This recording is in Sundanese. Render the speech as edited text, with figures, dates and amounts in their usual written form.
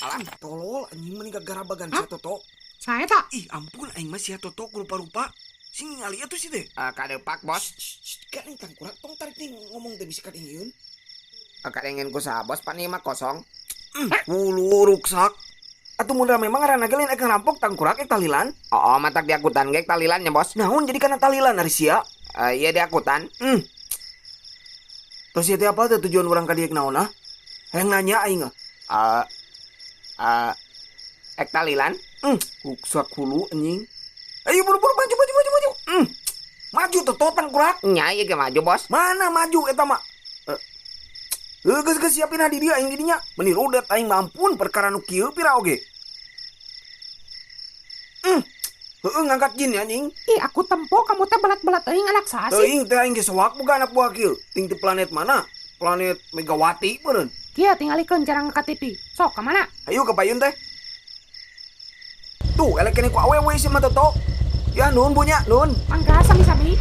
Alah, Tolol anjing meni garabagan Hah? sia Toto. Saya tak. Ih, ampun aing mah sia Toto rupa-rupa. Sing ningali atuh si teh. Kadepak, Bos. Kan aing tangkurak tong tarik teh ngomong teh bisa kadingieun. Kadengin ku saha, Bos, pan ieu mah kosong. Hulu ruksak. Atuh mun rame mah ngaranna ge lain ek ngerampok tangkurak ek tahlilan. Oh, matak diakutan ge tahlilannya, Bos. Naon jadi kana tahlilan ari sia? Iya diakutan. Terus ieu teh apa teh tujuan urang ka dieu naon ah? Hayang nanya aing ah. Ek tahlilan. Ruksak hulu anjing. Ayo buru-buru maju maju maju maju. Maju Toto tangkurak. Nya ieu ge maju, Bos. Mana maju eta mah? Geus geus siapin di dieu aing di dinya. Meni rudet aing mah ampun perkara nu kieu pira oge. Heueuh ngangkat jin ya anjing. Ih, aku tempo kamu teh belat-belat teuing anak saha sih? Teuing teh aing ge soak boga anak buah kieu. Ting di planet mana? Planet Megawati meureun. Kieu tingalikeun cara ngangkat TV. Sok ka mana? Ayo ke payun teh. Tuh, elek keneh ku awewe sih mah Toto. Ya nuhun Bu nya, nuhun. Mangga sami-sami.